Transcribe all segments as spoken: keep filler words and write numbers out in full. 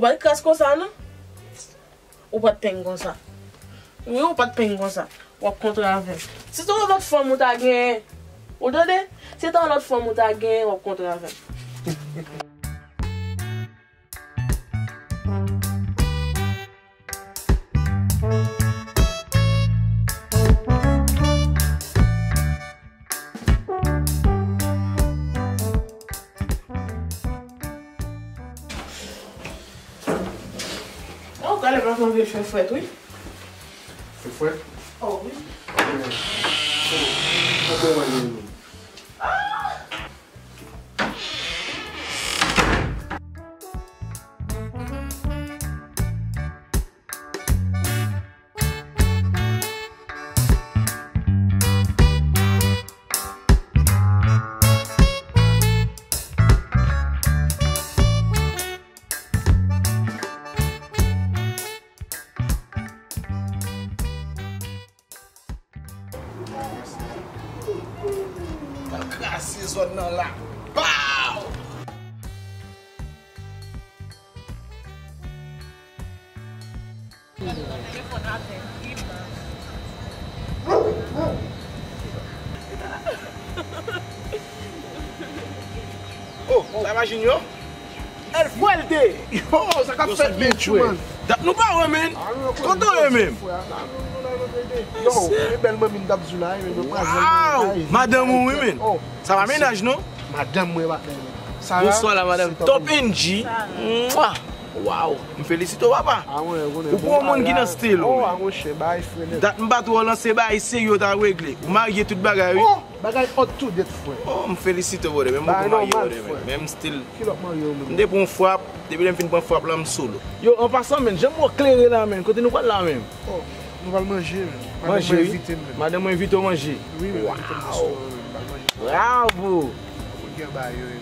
Ay kras konsa non. Ou pa t penyen konsa. Wi, ou pa t penyen konsa. W ap kontre avè m. Si se yon lòt fanm ou ta genyen. Ou tande? Si se te yon lòt fanm ou ta genyen, w ap kontre avè m. Oh, talè pa fè anpil fè frèt, wi. Fè frèt? Oh, wi. Oh, oh, bon, mwen, mwen, mwen. Al krase zòn nan la. Pow! Oh, sa machin yo? El Fuerte! Yo, sa k ap fèt, men? Dat nou pa wè, men. Kote w ye, men? Yo, e bèl manmi m t ap di w la, men mwen pa jwenn. Wow! Madanm ou, wi, men. Sa pa mennaj, non? Madanm mwen, patnè. Bonswa la, madanm. Top N G. Mwa! Wow! M felisite w, papa. Ou pran yon moun ki nan stil, wi. Dat m pa t wè w lanse bagay serye, w ta regle. Ou marye tout bagay, wi. Bagay hot to death, frè. Oh, m felisite w, brother. Men m poko marye, brother, men, men m still. Ki lòt marye w menm? M te pran yon frap, depi lè m fin pran frap la, m solo. Yo, an pasan, men, jan m wè w klere la, men, kote nou pral la, men? Oh, nou pral manje, men. Manje, wi. Madanm mwen envite m, men. Madanm mwen envite w manje. Wi, men, envite m nan restoran, men, nou pral manje. Bravo! Ou gen bagay yo, men.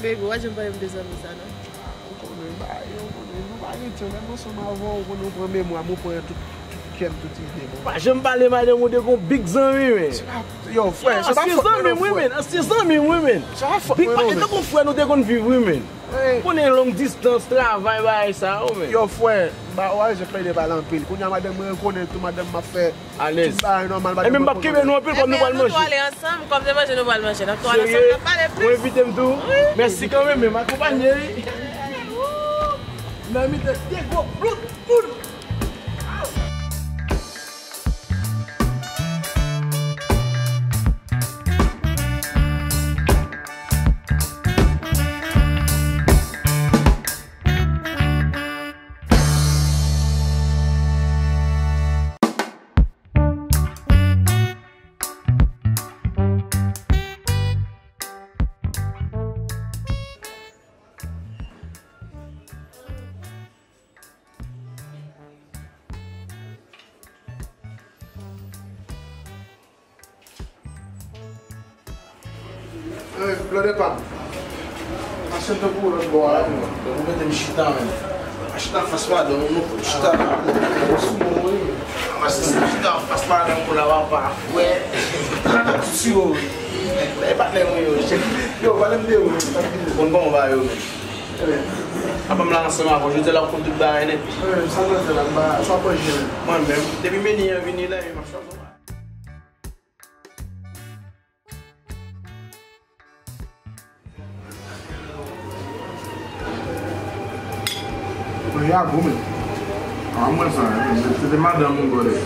Baby, w pa janm pale m de zanmi sa, non. Ou konnen, bagay yo, ou konnen, nou pa gen tan, lè m ansanm avè w, ou konnen, ou pran memwa m, ou pran tout, tout kè m, tout ide m. Pa janm pale madanm ou de gon big zanmi, men. Se pa, yo, frè, se pa fòt mwen non, frè. Ansyen zanmi m, wi, men. Ansyen zanmi m, wi, men. Se pa fòt mwen non, men. Big pa, e tankou frè nou te konn viv, wi, men. Konnen long distance, travay, bagay sa yo, men. Yo, frè, ba, w a rezon, plede pale anpil. Kounye a, madanm mwen konnen tou, madanm m ap fè Alèz. Tout bagay nòmal, madanm mwen konnen. Ebyen, m p ap kenbe nou anpil, kòm nou pral manje. Ebyen, nou tou ale ansanm, kòm se manje nou pral manje. N ap tou ale ansanm, n ap pale plis. Ou envite m tou? Wi. Mèsi kanmenm, men m akonpanye, wi. Nan mitan de gwo blout moun. Eh, blòdè pa m. Mache tankou lòt bò a la, men. Donk, ou mete m chita, men. Mache chita anfas madanm ou, non, chita la. Ou sou mwen, wi. Mache chita anfas madanm ou la, papa. Wè. Attention. E patnè mwen yo. Yo, pale m de ou. Konn kòman bagay yo, men. Papa m la ansanm avè w, jodi a l ap konn tout bagay nèt. Sa mwen fè la, m pa, sa pa jere. Mwen menm, depi meni an vini la, e m ap chwazi yon bagay. Manje a gou, men. A, mwen sa, se, se te madanm ou, brother.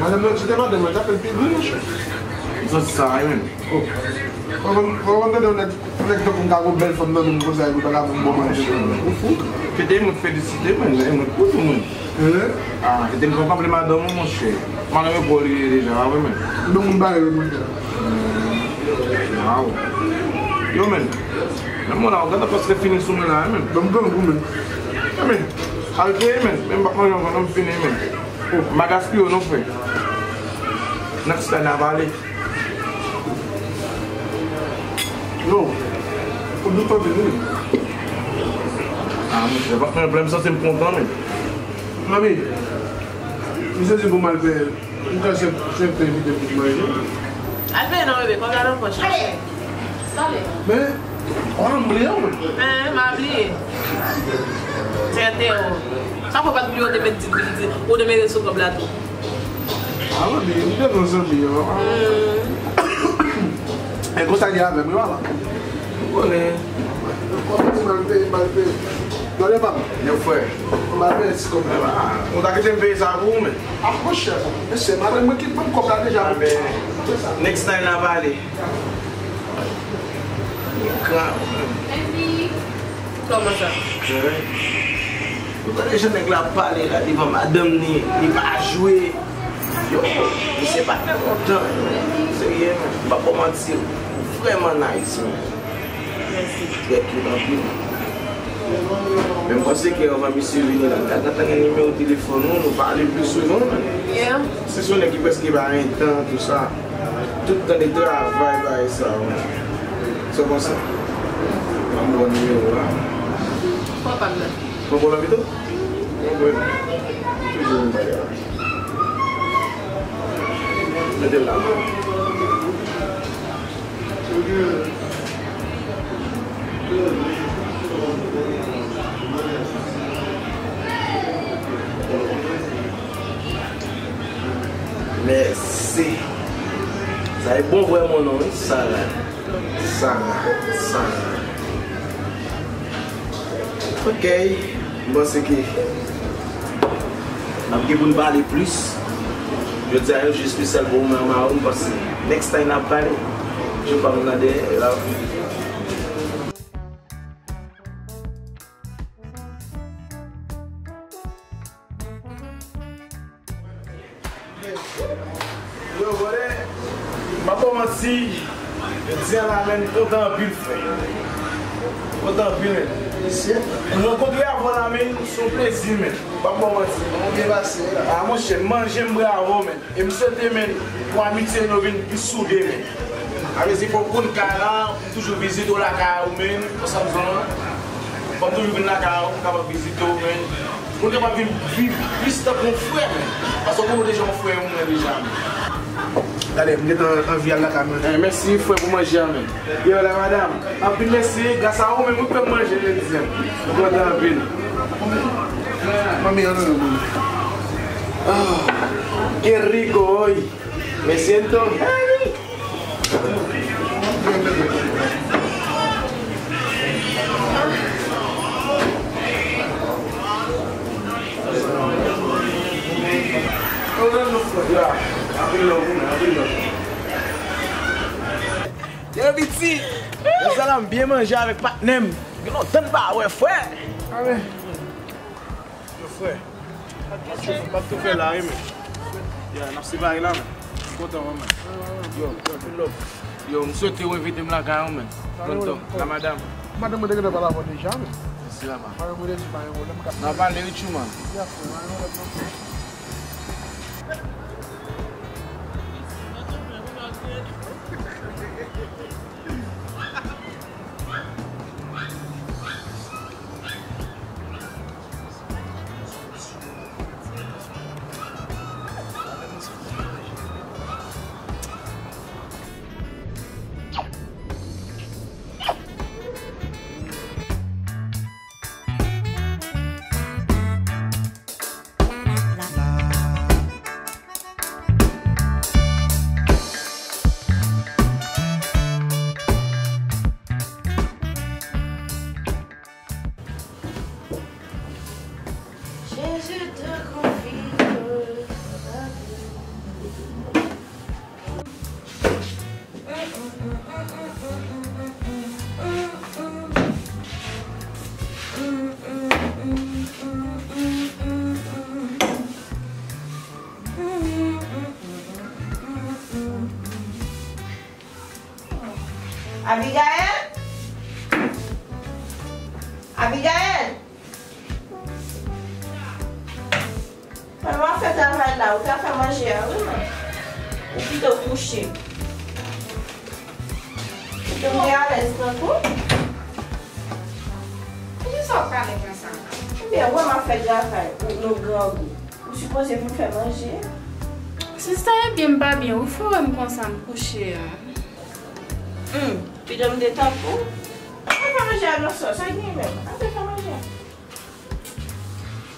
Madanm nan, se te madanm nan, t ap fè l pi gou, monchè. M santi sa, wi, men. Oh. Mwen, mwen, mwen tande yon nèg, yon nèg tankou m ka gon bèl fanm nan men m konsa, epi pa ka ban m bon manje. Ou fou? Kite mwen felisite, men, men mwen kouz ou, men. Hein? Ah, kite m fè konpli madanm ou, monchè. Madanm ou pou li ye deja, pa vre, men. Bon moun bare yo, monchè. Wow. Yo, men. Men mwen la, ou gade paske fini sou mwen la, men. Bon, m grangou, men. Men, al peye, men. Men m pa manje ankò, non, m fini, men. Oh, m pa gaspiye, non, frè. Next time, n a pale. Yo, ou dout anpil, wi. Ah, monchè, pa pran plen, m santi m kontan, men. Manmi, misye di pou m al fè, m ka chèf, chèf te envite m pou manje. Al peye non, bebe, kòb la nan pòch. Ale. Sale. Men, w ap bliye w. Hein, m a bliye. Tenten w. Sa fè w pa t bliye, w te met di, di, di, ou te mete sou kòb la tou. Ah, mwen bliye, m te nan zanmi an. E konsa li avè m, wi, papa. Ou konnen. Kòb la, si mal peye, mal peye. Tande, papa. Yo, frè. Mal peye, ti kòb la. Ah, ou ta kite m peye sa pou ou, men. Ah, monchè, mesye, madanm mwen ki ban m kòb la deja. Ah, men, next time n a pale. Kòman sa? Ou tande jan nèg la ap pale la devan madanm ni, li pa jwe. Yo, misye pa fè kontan. Serye, man. M p ap ba w manti, ou vrèman nice, man. Mèsi. Trè cute anpil. Men m panse ke anvan misye vini la, m ta gentan gen nimewo telefòn ou, nou pale pli souvan, man. Yeah. Se yon nèg ki prèske pa gen tan, tou sa. Tout tan de travay, bagay sa, man. Sa w panse? Ban m bon nimewo a. Pran pa m nan. Pran pran pito? Bon, bon. Toujou menm bagay la. Mete l la. Mèsi. Sa e bon vrèman non, wi, Sara. Sara, Sara. Ok, m panse ke n ap gen pou n pale plis. Jodi a, yon jou espesyal pou ou, manman, m panse next time n ap pale. Jou pa m nan dèyè, e la. Yo, brother, m pa ba w manti, jodi a la, men, m kontan anpil, frè. M kontan anpil, men. Mèsi. M rankontre avè w la, men, se yon plezi, men. M pa ba w manti. Mwen byen pase la. Ah, monchè, m manje, m bwè avè w, men. E m swete, men, pou amitye nou vin pi soude, men. Sa vle di, fò w konn kay la, m toujou vizite w lakay ou, men, ansanm zon an. Fò m toujou vin lakay ou, m kapab vizite w, men. Pou n kapab vin viv plis tankou yon frè, men. Paske w konnen w deja yon frè mwen deja, men. Gade, m gentan anvi al lakay mwen. Eh, mèsi, frè, pou manje a, men. Yo, la madam, anpil mèsi, gras a ou, men mwen fè manje jodi a. M kontan anpil. Manmi, an nou, manmi. Ah, qué rico hoy. Me siento heavy. Yo, Biti, yo, salam, byen manje avèk patnè m. Gen lontan n pa wè, frè. Amen. Yo, frè. Yo, m ap tou fè la, wi, men. Ya, n ap separe la, men. M kontan, wi, men. Yo, yo, anpil love. Yo, m swete w envite m lakay ou, men. Pronto, la madam. Madanm mwen te gentan pale avè w deja, men. Mèsi, papa. Madanm mwen te di pa gen pwoblèm, m ka... N a pale, wi, Tchouman. Ya, frè, pa gen pwoblèm, non, frè. Jezi te konfime. Abigaël? Abigaël? Mwen, w ap fè travay la, ou ta fè manje a, wi, men. Ou kite w kouche. Ou te mete alèz tankou? Poukisa w pale konsa? Ebyen, wè m ap fè travay, ou, nou grangou. Ou sipoze vin fè manje. Sista, ebyen, m pa byen wi, frè m konsa m kouche a. Hmm, pido m te tankou. Ann fè manje a non sè, sa gen menm. Ann fè manje a.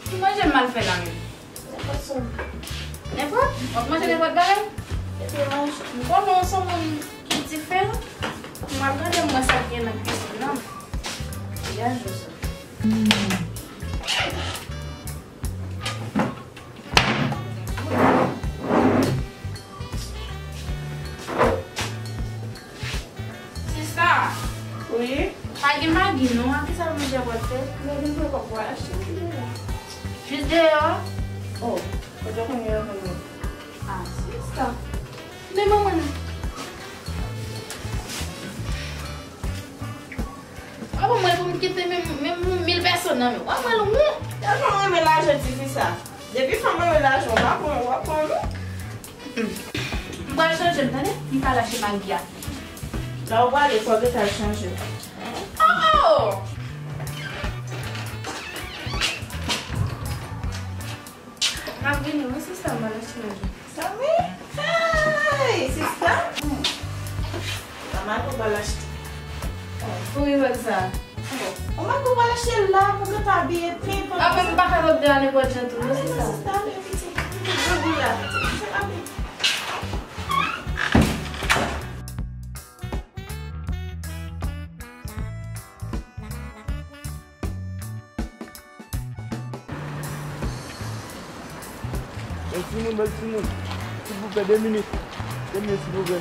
Ki manje m al fè la menm? Nenpòt sa. Nenpòt? W ap manje nenpòt bagay? Epi manje. M konnen w se yon moun ki diferan. M ap gade m wè sa k gen nan kizin nan. Degaje w sa. Sista. Wi. Pa gen magi non, a kisa manje w ap fè? Mwen vin pran kòb pou al achte, m vin la. Jis deyò? Oh, kote w konn gen yon moun? Ah, sista. Men manman. W ap ban mwen pou m kite menm, menm mil pèsòn nan men w. W ap mwen l wont. Tèlman m renmen lajan ti fi sa. Depi fanm renmen lajan, w pa pran, w ap pran non. M pral chanje m, tande? M pral achte magi a. Lè w prale, fò w gentan al chanje. Oh! M ap vini wi, sista, m pral achte magi. Sa vre? Hey, sista! Hmm. Sa magi w pral achte. Oh, pou rival sa. Oh, magi w pral achte la pou gentan abiye pen. Apre m pa kapab de a nenpòt jan tou, non, sista. Sista, ale, pitit. Pitit, grangou la, pitit. Ale. Bèl timoun, bèl timoun. Silvouplè, de minit. De minit, silvouplè.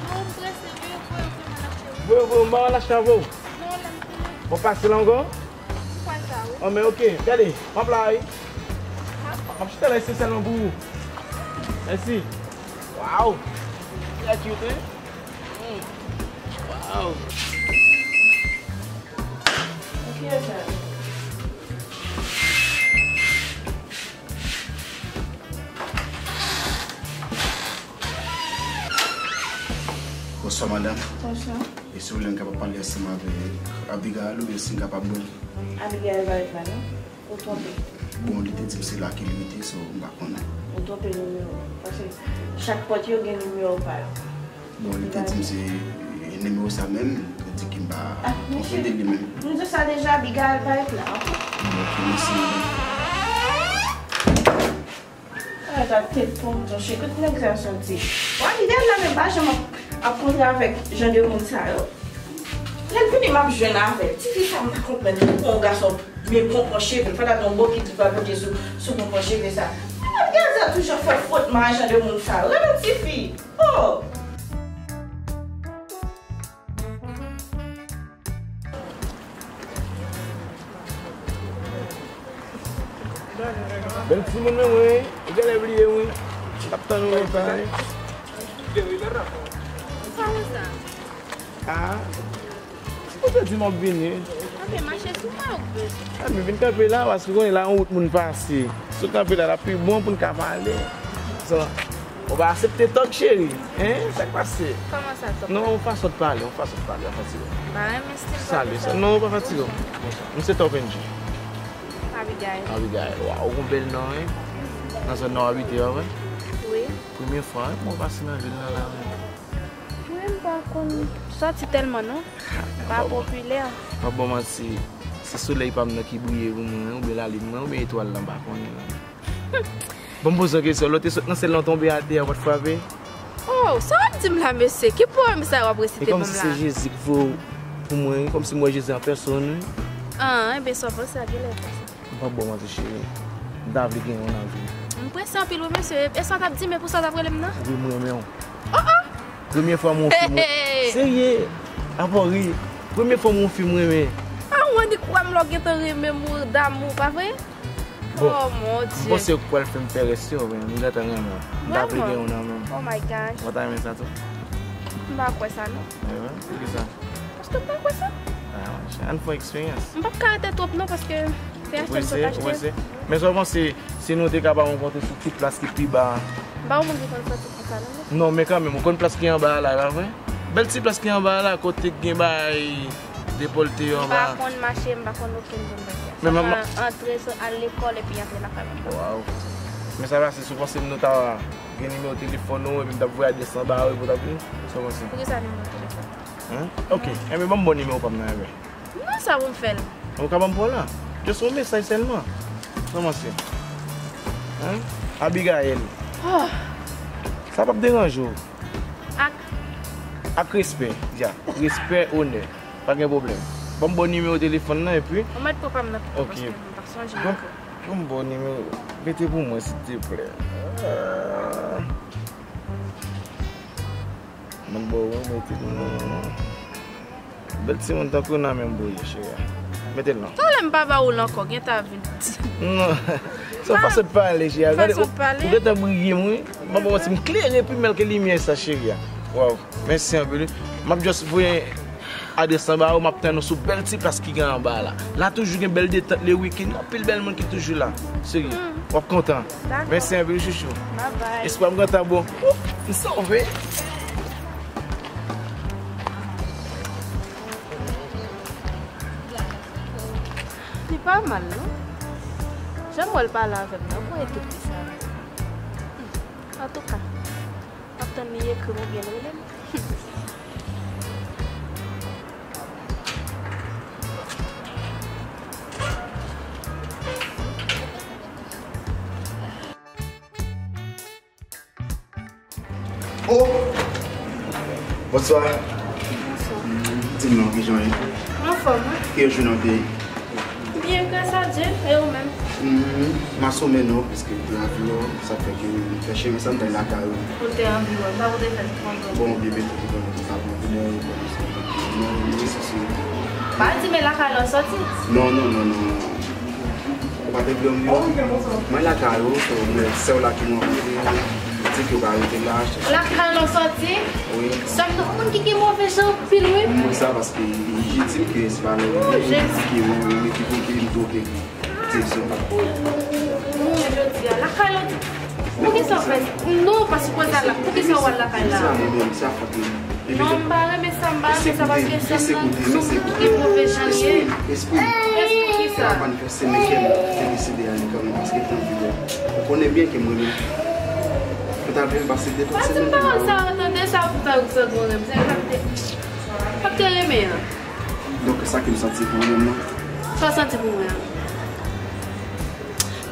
Non, m prese, wi, voye, voye m al achte. Voye, voye, m pa al achte avè w. Non, lè m te. Bon, pase la ankò? Ou pral sa, wi. Oh, men ok, gade, m ap la, wi. M ap chita la, espesyalman pou ou. Mèsi. Waw. Trè cute, wi. Mm. Waw. Kiyès sa? Bonswa, madanm. Bonswa. E si w vle, m kapab pale ansanm avèk Abigail oubyen si m kapab bon? Abigail pa ret la, non? Ou twonpe. Bon, li te di m se la ke li rete, so m pa konnen. Ou twonpe nimewo. Paske chak pòt yo gen nimewo pa yo. Bon, li te di m se, e, nimewo sa menm, li di ke m pa twonpe de li menm. M di w sa deja, Abigail pa ret la ankò. Bon, ok, mèsi, madanm. Ay, gad tèt tonton, cheri, kote nèg sa soti? Wa, lidè la menm pa janm ap, ap kontre avèk jan de moun sa yo. Lè l vini, m ap jwenn avè l. Tifi sa, m pa konprann. Pou yon gason, men ponpon cheve l, fò ta gen yon bokit li pral pote sou, sou ponpon cheve sa. Gad, gad sa, toujou ap fè fot mari jan de moun sa yo. Gad yon tifi. Oh! Bèl timoun menm, wi. Ou genlè bliye m, wi. M t ap tann ou lontan, wi. Sa ou sa? Ah. Ou te di m ap vini. Kanpe mache sou mwen ou bezwen. Ah, men vin kanpe la, paske ou konnen la yon wout moun pase. Si w kanpe la, l ap pi bon pou n ka pale. So, ou pa aksepte tòg, cheri? Hein? Sa k pase? Kòman sa, tòg? Non, yon fason de pale, yon fason de pale, pa fatige w. M pa renmen stil pale sa. Salye, sa. Non, ou pa fatige w. M se Top N G. Abigail. Abigail, waw, ou gon bèl non, wi. Nan zòn nan w abite, pa vre? Wi. Premye fwa, wi, mwen pase nan vil nan la, wi. Mwen, m pa konn sòti tèlman, non. M pa popilè. M ap ba w manti, se solèy pa m nan ki briye pou mwen, oubyen lalin mwen, oubyen etwal lan, m pa konnen, non. Bon, m poze yon kesyon, lè w te sot nan syèl lan, w tonbe atè, w pa t frape? Oh, sa w ap di m la, mesye? Ki pwoblèm sa w ap resite ban m la? E kòmsi se Jezi k voye w pou mwen, wi, kòmsi m wè Jezi an pèsòn, wi. Ah, enben, sa w panse a genlè fè sa. M p ap ba w manti, cheri. M ta vle genyen w nan vi m. M prese anpil, wi, mesye. E sa w t ap di m, e pou sa w t ap rele m nan? Wi, m renmen w. Oh, oh! Premye fwa m wè yon fi, mwen serye. Apa w ri? Premye fwa m wè yon fi, m renmen. Ah, ou annik wè m lè w gentan renmen m, ou damou, pa vre? Bon, oh, mon Dieu. M panse w pral fè m pè rès yo, men m gentan renmen w. M ta vle genyen w nan men m. Oh my gosh. Ou pa ta renmen sa tou? M pa kwè sa, non. Wi, wi. Poukisa? Paske m pa kwè sa. Ah, monchè, ann fè eksperyans. M p ap ka rete twòp non, paske se achte m sot achte. Ou prese, ou prese. Men sa w panse si nou te ka pa rankontre sou ti plas ki pi ba a? M pa yon moun ki konn sòti konsa non, mesye. Non, men kanmenm, ou konn plas ki anba a la, pa vre? Bèl ti plas ki anba a la, kote k gen bagay depòlte yo anba a. M pa konn mache, m pa konn okenn zòn bagay. Men, men, sèlman antre, al lekòl, epi antre lakay mwen. Waw. Men sa pase, si w panse m nou ta gen nimewo telefòn ou, epi m t ap voye adrès lan ba ou, epi w t ap vin, sa w panse? Poukisa nimewo telefòn? Hein? Ok, enben ban m bon nimewo pa m nan, enben. Non, sa pou m fè l. Ou ka ban m pa w la. Just yon mesaj sèlman. Kòmanse. Hein? Abigail. Oh. Sa p ap deranje w. Ak? Ak respè, ya. Respè, onè. Pa gen pwoblèm. Ban m bon nimewo telefòn nan, epi. Ou mèt pran pa m nan tou, ok, paske m pa sonje ankò. Ban m bon nimewo. Mete pou mwen, silteplè. Ah. Mwen ba w, mete pou mwen. Bèl timoun tankou w nan men m, boye, cheri a. Mete l non. Talè m pa ba ou l ankò, gen ta vin. Non. Se yon fason de pale, cheri a. Gade, ou, ou gentan briye m, wi. Mwen pa manti, m klere pi mèl ke limyè sa, cheri a. Waw, mèsi anpil, wi. M ap just voye adrès lan ba ou, m ap tann ou sou bèl ti plas ki gen anba la. La toujou gen bèl detant le weekend, anpil bèl moun ki toujou la. Serye. W ap kontan. Dakò. Mèsi anpil, chouchou. Bye bye. Espwa m gentan bon. Ouh, m sove. Li pa mal, non. Jan m wè l pale avè m nan, voye tout li sa. Antouka, m ap tann li ekri m oubyen l rele m. Oh! Bonswa. Bonswa. Di m non, kijan w ye? Anfòm, wi. Kijan jounen w te ye? Byen, gras a Dye, e ou menm? Hmm, m asome non, piske m te anvi wè w, sa fè ke m fè chemen sa, m t al lakay ou. Ou te anvi wè m, sa pou te fè l pran tan. Bon, bebe, tout bon, tout sa bon, tout bon, tout bon, tout bon. Pa di men lakay la w soti. Non, non, non, non. Ou pa te vle w yo? Mwen lakay ou, so, mwen sè w la ki mwen rankontre, di ke w pa rete la. Lakay la w soti? Wi. Sèl nou moun ki gen move jan anpil, wi. Mwen sa paske li lejitim ke se pa lè ki mwen ki pou ki m twoke. Ti sou. Mwen jodi a, lakay la w di. Poukisa w fè? Non, pa sipoze al la. Poukisa w al lakay la? Se a mwen menm, se a fòt mwen. Non, m pa renmen sa, m pa renmen sa, paske sèm nan sou moun ki move jan l ye. Espri, espri. Espri kisa? L ap manifeste, men kè m te deside ale kanmenm, paske l te anvi wè. Ou konnen byen ke m renmen. Mwen ta vle m pase de tout semèn. Pa di m pawòl sa yo, tande, sa pou fè ou santi w renmen. Se sa k te, sa k te renmen an. Donk, sa ke m santi pou ou menm nan? Sa w santi pou mwen an?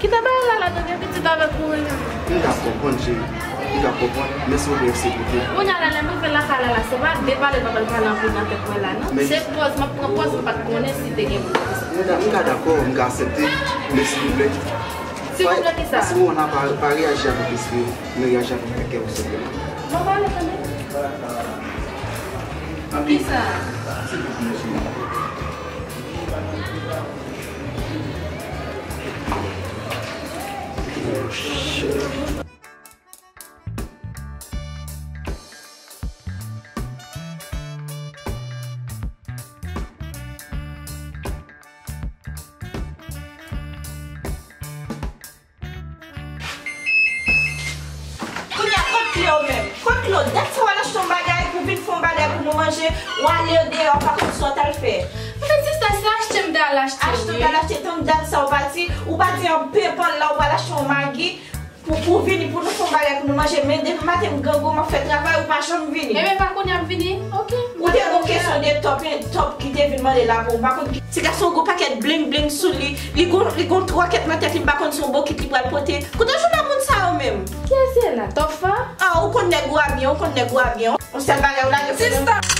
Kite bagay la la, tande, pitit avèk ou renmen. M ka konprann, cheri. M ka konprann, men se ou dwe eseye koute. Kounye a la, lè m rive lakay la la, se pa de pale m ap al pale anpil nan tèt mwen la, non. Se pòz, m ap pran pòz, m pa t konnen si te gen moun konsa. M ka, m ka dakò, m ka aksepte, men silvouplè. Silvouplè kisa? Si ou pa, pa reyaji avèk lespri, men reyaji avèk kè w senpleman. Bon, pale, tande. Kisa? Kounye a, kot Cleo menm? Kot Cleo? Dat sa w al achte yon bagay pou vin fè yon bagay pou nou manje, w ale deyò, pa konn sa w t al fè. Anfèt, sista, se achte m te al achte, wi. Achte w t al achte, tann dat sa w pati, ou pa di anpil pann la, ou pral achte yon Maggi pou, pou vini, pou nou fè yon bagay pou nou manje. Men depi maten m grangou, m ap fè travay, ou pa janm vini. Ebyen, pa kounye a m vini, oke. Ou te gon kesyon de top, en top ki te vin mande la pou ou, m pa konn ki. Ti gason gon pakèt bling bling sou li. Li gon, li gon twakèt nan tèt li, m pa konn si yon bokit li pral pote. Kote w jwenn moun sa yo menm? Kiyès se la? Top fa? Ah, ou konn nèg ou a byen, ou konn nèg ou a byen. Yon sèl bagay ou lage sou mwen. Sista!